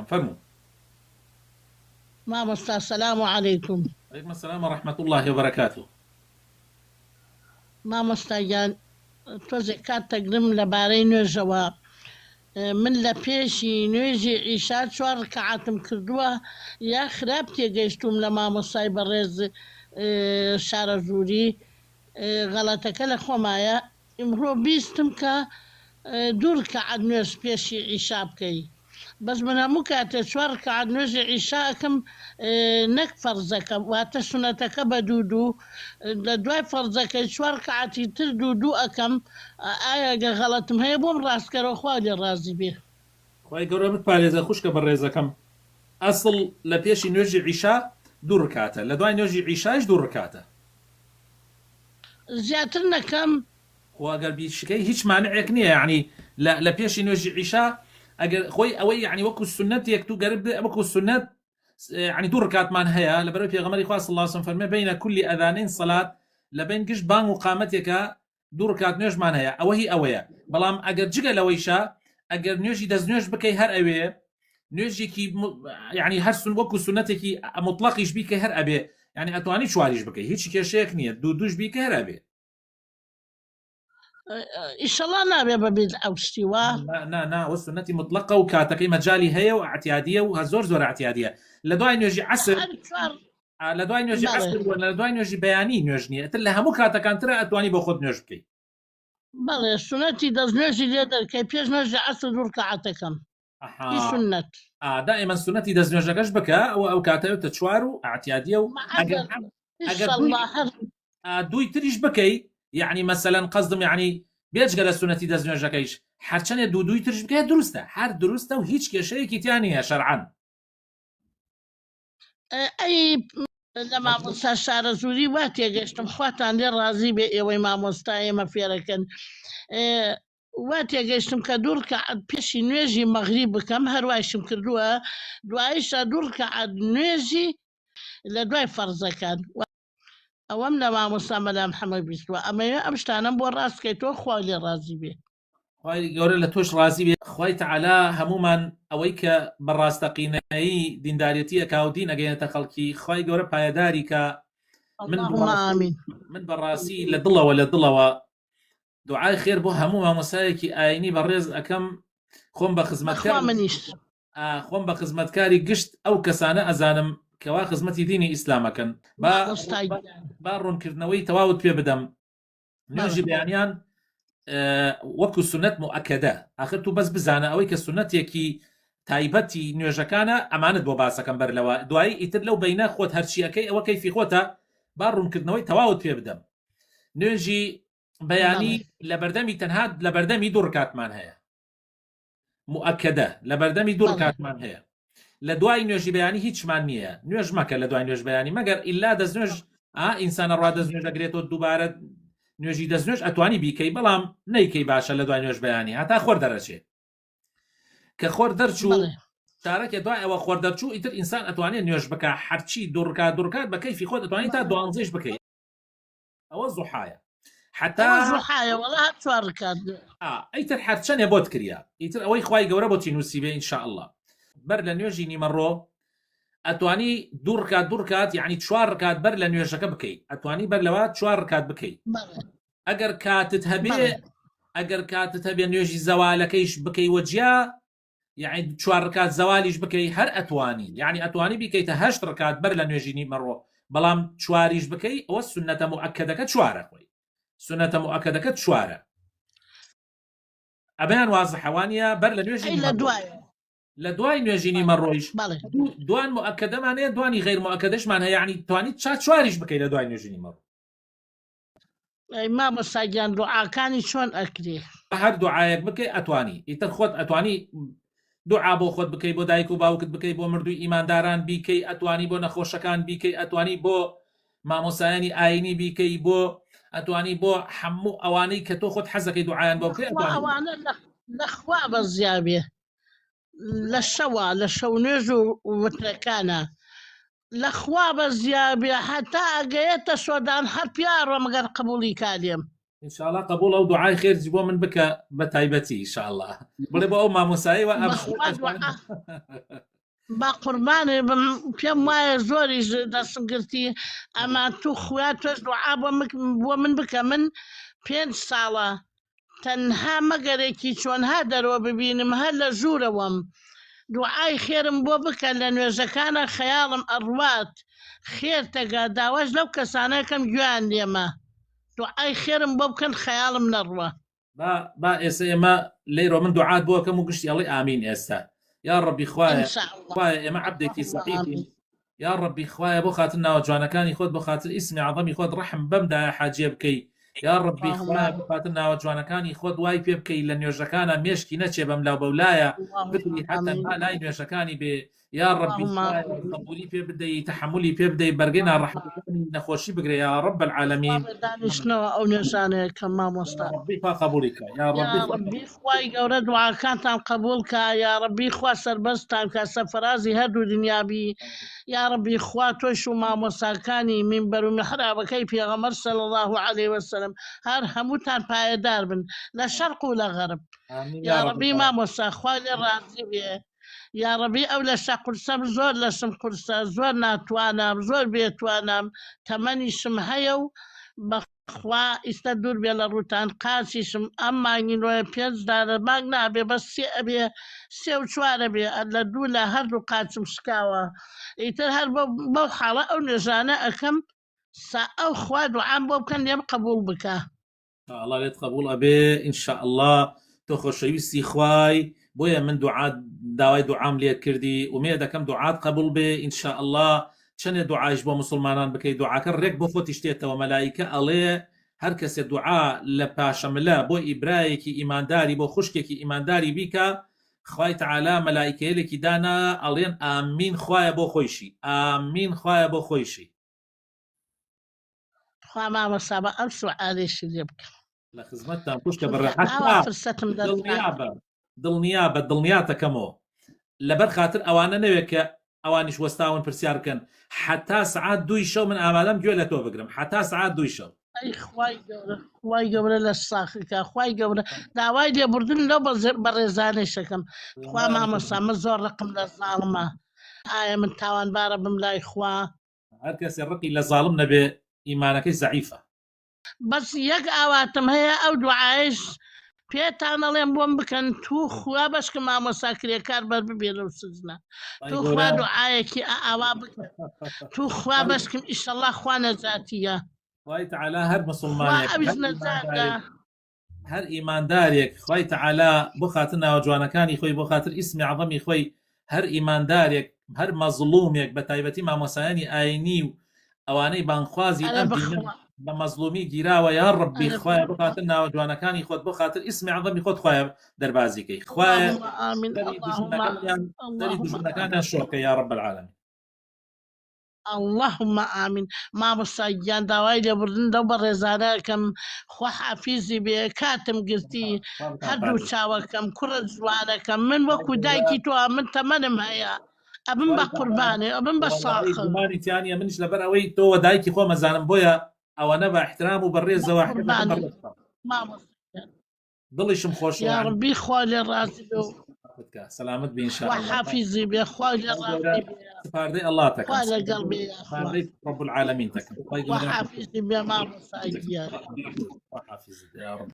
بەڕێزەکەم فەرموو. مامۆستا سلام علیکم. علیکم السلام و رحمە اللە و بەرەکاتو. مامۆستا گیان تۆزێک کات دەگرم لەبارەی نوێژەوە من لە پێشی نوێژی عیشا چوار ڕکعاتم کردووە یا خراپ تێگەیشتووم لە مامۆستای بەڕێز شارەزووری غەڵەتەکە لە خۆمایە ئیمڕۆ بیستم کە دوو ڕکەعەت نوێژ پێشی عیشا بکەی بەس من هەموو کاتێ چوار ڕکەعەت نوێژی عیشا ئەکەم نەک فەرزەکە واتە سونەتەکە بە دوو دوو لە دوای فەرزەکەی چوار ڕکەعەتی تر دوو دوو ئەکەم ئایا گەر غەڵەتم هەیە بۆم ڕاست کەرەوە خوا لێ ڕازی بێ. خوای گەورە بتپارێزێ خوشکە بەڕێزەکەم ئەسڵ لە پێشی نوێژی عیشا دوو ڕکاتە لە دوای نوێژی عیشایش دوو ڕکاتە. زیاتر نەکەم. خۆ ئەگەر بیشکەی هیچ مانعێک نیە یەعنی لە لە پێشی نوێژی عیشا ئەگەر خۆی ئەوەی یەعنی وەکو سوننەتێک تو گەر وەکو سوننەت یەعنی دوو ڕکاتمان هەیە لەبەرئەوەی پێغەمبەری خوا صلی اللە علیه وسلم فەرمێ بین کل اذانین صلات لە بین گشت بانگ و قامەتێکا دوو ڕکات نوێژمان هەیە ئەوە هی ئەوەیە بەڵام ئەگەر جگە لەوەیشە ئەگەر نوێژی دەست نوێژ بکەی هەر ئەوێ نوێژێکی یعنی هەر سون وەکو سونەتێکی مطلقیش بیکە هەر ئەبێ یعنی ئەتوانی چواریش بکەی هیچ کێشەیەک نییە دوو دووش بیکە هەر ئەبێ ئیشەڵا نابێ بە بیدعە و شتی وا. نا نا ئەوە سوننەتی موتڵەقە و کاتەکەی مەجالی هەیە و ئەعتیادیە و زۆر زۆر ئەعتیادیە لە دوای نوێژی عەسر هەر چوار لە دوای نوێژی بەڵێ عەسر و لە دوای نوێژی بەیانی نوێژ نییە ئیتر لە هەموو کاتەکان ترا ئەتوانی بۆ خۆت نوێژ بکەی. بەڵێ سوننەتی دەست نوێژی لێ دەرکەی پێش نوێژی عەسر دوو ڕکاعەتەکەم ئەها ئی سوننەت. ئا دائیمەن سوننەتی دەست نوێژەکەش بکە ئەوە ئەو کاتە ئەوتە چوار و ئەعتیادیە و ئەگەر مەعەزەر ئەگەر دووی ئیشەڵڵا هەر ئا دووی تریش بکەی یەعنی مەسەلەن قەسدم یەعنی بێجگە لە سوننەتی دەست نوێژەکەیش هەرچەنێ دوو دووی تریش بکەی دروستە هەر دروستە و هیچ کێشەیەکی تیا نییە شەرعەن. ئەی لە مامۆستا شارەزووری وا تێگەشتم خواتان لێ ڕازی بێ ئێوەی مامۆستا ئێمە فێرەکەن وا تێگەشتم کە دوو ڕکعات پێشی نوێژی مەغریب بکەم هەروایشم کردووە دوایشە دوو ڕکعات نوێژی لە دوای فەرزەکان ئەوەم لە مامۆستا مەلا محەممەد بیستوە ئەمەوێ ئەم شتانەم بۆ ڕاست کەیتەوە خوا لێ ڕازی بێ. خوای گەورە لە تۆش ڕازی بێ. خوای تەعالا هەموومان ئەوەی کە بە ڕاستەقینەیی دیندارێتی ئەکا و دین ئەگەیەنێتە خەڵکی خوای گەورە پایەداری کا من اللهم بەڕاستی آمین. من بەڕاستی لە دڵەوە لە دڵەوە دوعای خێر بۆ هەموو مامۆسایەکی ئاینی بەڕێز ئەکەم خۆم بە بەخوا خزمەتکاری منیش. ئا خۆم بە خزمەتکاری گشت ئەو کەسانە ئەزانم کەوا خزمەتی دینی ئیسلام ئەکەن با مامۆستا گیان. با ڕوونکردنەوەی تەواوت پێ بدەم نوێژی بەڵێ. بەیانیان وەکو سونەت موئەکەدە ئاخر تو بەس بزانە ئەوەی کە سونەتێکی تایبەتی نوێژەکانە ئەمانت بۆ باسەکەم بەر لەوە دوایی ئیتر لەو بەینە خۆت هەرچی ئەکەی ئەوە کەیفی خۆتە با ڕوونکردنەوەی تەواوت پێ بدەم نوێژی بەیانی بەڵێ. لە بەردەمی تەنها لە بەردەمی دوو ڕکاتمان هەیە موئەکەدە لە بەردەمی دوو بەڵێ. ڕکاتمان هەیە لە دوای نوێژی بەیانی هیچمان نییە نوێژ مەکە لە دوای نوێژ بەیانی مەگەر ئیلا دەست نوێژ ئا ئینسانە ڕوا دەست نوێژ ئەگرێتەوە دووبارە نوێژی دەست نوێژ ئەتوانی بیکەی بەڵام نەیکەی باشە لە دوای نوێژ بەیانی هەتا خۆر دەرەچێ کە خۆر دەرچوو بەڵێ. چارەکێ دوای ئەوە خۆر دەرچوو ئیتر ئینسان ئەتوانێت نوێژ بکا هەرچی دوو ڕکات دوو ڕکات بە کەیفی خۆت ئەتوانی تا بەڵێ. دوانزەیش بکەی ئەوە زوحایە حتا ئەوە زوحایە وەڵا هەر چوار ڕکات بێ. ئا ئیتر هەرچەنێ بۆت کریا ئیتر ئەوەی خوای گەورە بۆتی نووسیبێ ان شاء اللە بەر لە نوێژی نیمەڕۆ ئەتوانی دوو ڕکات دوو ڕکات یعنی چوار ڕکات بەر لە نوێژەکە بکەی ئەتوانی بەر لەوە چوار ڕکات بکەی بەڵێ ئەگەر کاتت هەبێ بەڵێ ئەگەر کاتت هەبێ نوێژی زەوالەکەیش بکەی وەجیا یعنی چوار ڕکات زەوالیش بکەی هەر ئەتوانی یعنی ئەتوانی بیکەیتە هەشت ڕکات بەر لە نوێژی نیمەڕۆ بەڵام چواریش بکەی ئەوە سوننەتە موئەکەدەکە چوارە خۆی سوننەتە موئەکەدەکە چوارە ئەمەیان وازحە وانە بەر لە نوێژی ئەی لە نیمەڕۆ دوایە لە دوای نوێژی نیمەڕۆیش بەڵێ دوان موئەکەدەمان هەیە دوانی غیر موئەکەدەشمان هەیە یعنی توانی چا چواریش بکەی لە دوای نوێژی نیمەڕۆ ئەی مامۆستا گیان دوعاکانی چۆن ئەکرێ؟ هەر دوعایەک بکەی ئەتوانی ئیتر خۆت ئەتوانی دوعا بۆ خۆت بکەی بۆ دایک و باوکت بکەی بۆ مردووی ئیمانداران بیکەی ئەتوانی بۆ نەخۆشەکان بیکەی ئەتوانی بۆ مامۆسایانی ئاینی بیکەی بۆ ئەتوانی بۆ هەموو ئەوانەی کە تۆ خۆت حەزەکەی دوعایان بۆ بکەی خوا ئەتوانی ئەوانە لە خوا بەزیابێ لە شەوا لە شەو نوێژ و وترەکانە لە خوا بەزیابێ هەتا ئەگەیەتە سۆدان هەر پیاڕۆم گەر قبوڵی کا لێم. ان شاء الله قبوڵە و دوعای خێرت بۆ من بکە بە تایبەتی ان شاء الله بڵێ بۆ ئەو مامۆسایەی وا بەخوا ئەم دوعا. با قوربانێ بم پێم وایە زۆریش دەستم گرتی ئەما تو خوا تۆش دوعا بۆ بۆ من بکە من پێنج ساڵە تەنها مەگەرێکی چۆنها دەرەوە ببینم هەر لە ژوورەوەم دوعای خێرم بۆ بکە لە نوێژەکانە خەیاڵم ئەڕوات خێر تەگا داواش لەو کەسانەکەم گوێیان لێمە دوعای خێرم بۆ بکەن خەیاڵم نەڕوا. با با ئێستا ئێمە لەیرۆ من دوعات بۆ ئەکەم و گشتی ئەڵێ ئامین ئێستا یا ڕەبی خوایە ان شاء الله خوایە ئێمە عەبدێکی اللهم زەعیفین آمین یا ڕەبی خوایە بۆ خاتر ناوە جوانەکانی خۆت بۆ خاتر ئیسمی عەظەمی خۆت ڕەحم بەم دایە حاجیە بکەی یا ڕەبی اللهم خوایە بۆ آمین خاتر ناوە جوانەکانی خۆت وای پێ بکەی لە نوێژەکانە مێشکی نەچێ بەم لاو بەولایە اللهم فکری هەر آمین تەنها لای نوێژەکانی بێ یا ڕەبی اللهم خوایە آمین سەبوری پێ بدەی تەحەمولی پێ بدەی بەرگەی ناڕەحەتیەکانی نەخۆشی بگرێ یا ڕەب خوا العالمین بە دانیشتنەوە ئەو نوێژانەیە کە مامۆستا ڕەبی خوا قبولی کە یا یا ڕەبی خوا ڕەبی خوای گەورە دوعاکانتان قبول کا یا ڕەبی خوا سەربەستان کا سەرفرازی هەردوو دنیا بی یا ڕەبی خوا تۆش و مامۆستاکانی مینبەر و میحرابەکەی پێغەمبەر صلی الله علیه وسلم هەر هەمووتان پایەدار بن لە شەرق و لە غەرب آمین یا یا رب ڕەبی العالمین. مامۆستا خوا لێ ڕازی بێ یاڕەبی ئەو لەشە قورسەم زۆر لەشم قورسە زۆر ناتوانام زۆر بێتوانام تەمەنیشم هەیە و بەخوا ئیستە دوور بێ لە ڕووتان قاچیشم ئەم مانگی نۆیە پێنج دانە مانگ نابێ بەس سێ ئەبێ سێ و چوارە بێ لە دوو لە هەردوو قاچم شکاوە ئیتر هەر بەو حاڵە ئەو نوێژانە ئەکەم سا ئەو خوا دوعام بۆ بکەن لێم قبوڵ بکە. شاء الله لێت قبوڵ ئەبێ ان شاء الله تۆ خۆشەویستی خوای بۆیە من دوعات داوای دوعام لێت کردی ئومێد دەکەم دوعات قبوڵ بێ ان شاء الله چەنێ دوعایش بۆ مسلمانان بکەی دوعاکە ڕێک بۆ خۆتیش تێتەوە مەلایکە ئەڵێ هەر کەسێ دوعا لە پاشەملە بۆ ئیبرایەکی ئیمانداری بۆ خوشکێکی ئیمانداری بیکا خوای تەعالا مەلایکەیەلێکی دانا ئەڵێن ئامین خوایە بۆ خۆیشی ئامین خوایە بۆ خۆیشی. تخوا مامۆستا بە ئەم سوعالێشی لێ بکەم لە خزمەتتان خوشکە چونکە بەڕێ ئاوا حەتا فرسەتم دەست دڵنیابە دڵنیابە دڵنیاتەکەمەوە لەبەر خاتر ئەوانە نەوێت کە ئەوانیش وەستاون پرسیار بکەن حەتا سعات دووی شەو من ئامادەم گوێ لە تۆ بگرم حەتا سعات دووی شەو. ئەی خوای گەورە خوای گەورە لە ساخەکە خوای گەورە داوای لێبوردن لەو بەڕێزانەیشەکەم تخوا مامۆستا من زۆر ڕقم لە زاڵمە ئایا من تاوانبارە بم لای خوا؟ هەر کەسێ ڕقی لە زاڵم نەبێ ئیمانەکەی زەعیفە. بەس یەک ئاواتم هەیە ئەو دوعایش پێتان ئەڵێم بۆم بکەن تو خوا بەشکم مامۆستا کرێکار بەر ببێ لەو سجنە خوای تو خوا گەورە دوعایەکی ئاوا بکەن تو خوا بەشکم ئیشەڵا خوا نەجاتیە خوای تەعالا هەر خوا مسوڵمانێک ئەویش هەر نەجاتە ئیماندارێک هەر ئیماندارێک خوای تەعالا بۆ خاتر ناوە جوانەکانی خۆی بۆ خاتر ئیسمی عەظەمی خۆی هەر ئیماندارێک هەر مەزڵومێک بە تایبەتی مامۆسایانی ئاینی و ئەوانەی بانگخوازی ئەرێ ئەم دینەن بخوا بە مەزڵومی گیراوە یا ڕەبی ئەرێ خوایە بۆ بخوا خاتر ناوە جوانەکانی خۆت بۆ خاتر ئیسمی عەظەمی خۆت خوایە دەربازی کەی خوایە اللهم آمین سەری اللهم دوژمنەکانیان سەری اللهم آمین دوژمنەکانیان شۆکە یا رب العالمین. اللهم آمین مامۆستا گیان داوای لێبوردن لەو بەڕێزانە ئەکەم خوا حافیزی بێ کاتم گرتی خوا بتان هەردوو پارێزێ. چاوەکەم کوڕە جوانەکەم من خوای وەکو گەورە دایکی تۆ من تەمەنم هەیە ئەبم خوای بە تەعالا قوربانێ ئەبم بە وەڵاهی ساخم گومانی تیا نییە منیش لەبەر ئەوەی تۆ وە دایکی خۆم ئەزانم بۆیە ئەوەنە بە ئیحترام و بە بە ڕێزەوە حەزەکەم قوربانێ بەڕێزتان مامۆستا گیان. دڵیشم خۆشە یا یعنی ڕبی خوا لێ ڕازی بێ و بکە سەلامەت بی ان شاء خوا الله حافیزی بێ خوا لێ خوای گەورە ڕازی بێ سپاردەی ئەڵڵا تەکەم خوا لەگەڵ بێ یاخوا سپاردەی رب العالمین تەکەم خوای خوا گەورە حافیزی بێ مامۆستا گیان. خوا حافیزت یا رب.